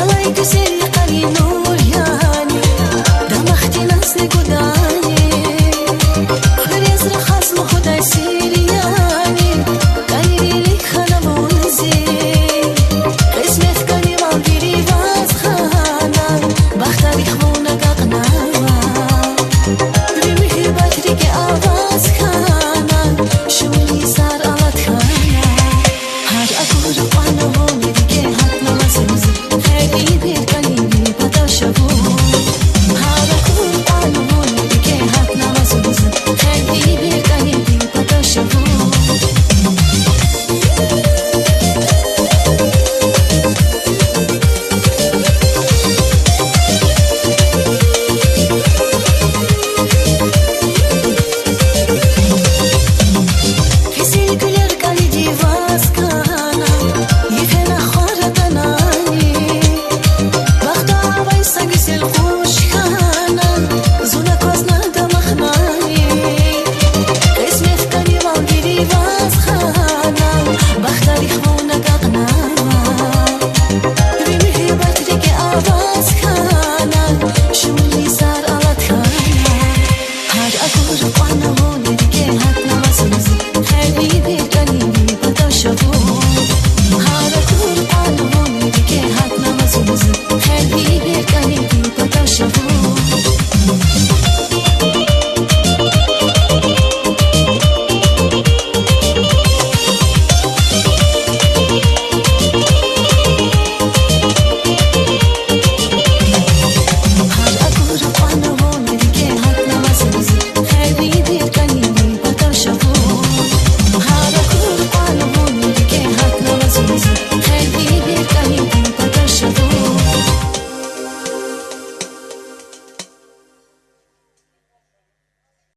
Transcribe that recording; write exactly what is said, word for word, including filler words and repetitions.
Алай гуьзел йикъани нур яни, дамахдин назни гудани, хуьрез рахаз лугьудай сир яни, кӀайривилик хьана вун зи. Къисмет кӀани вал вири ваз хьана, бахтарихъ вун агакьнава. Ви муьгьуьббат рикӀе аваз хьана, шумуд йисар алат хьана. Гьар акур кьван вун рикӀе гьатна лазим зи, гъейри беркани ви патав ша вун.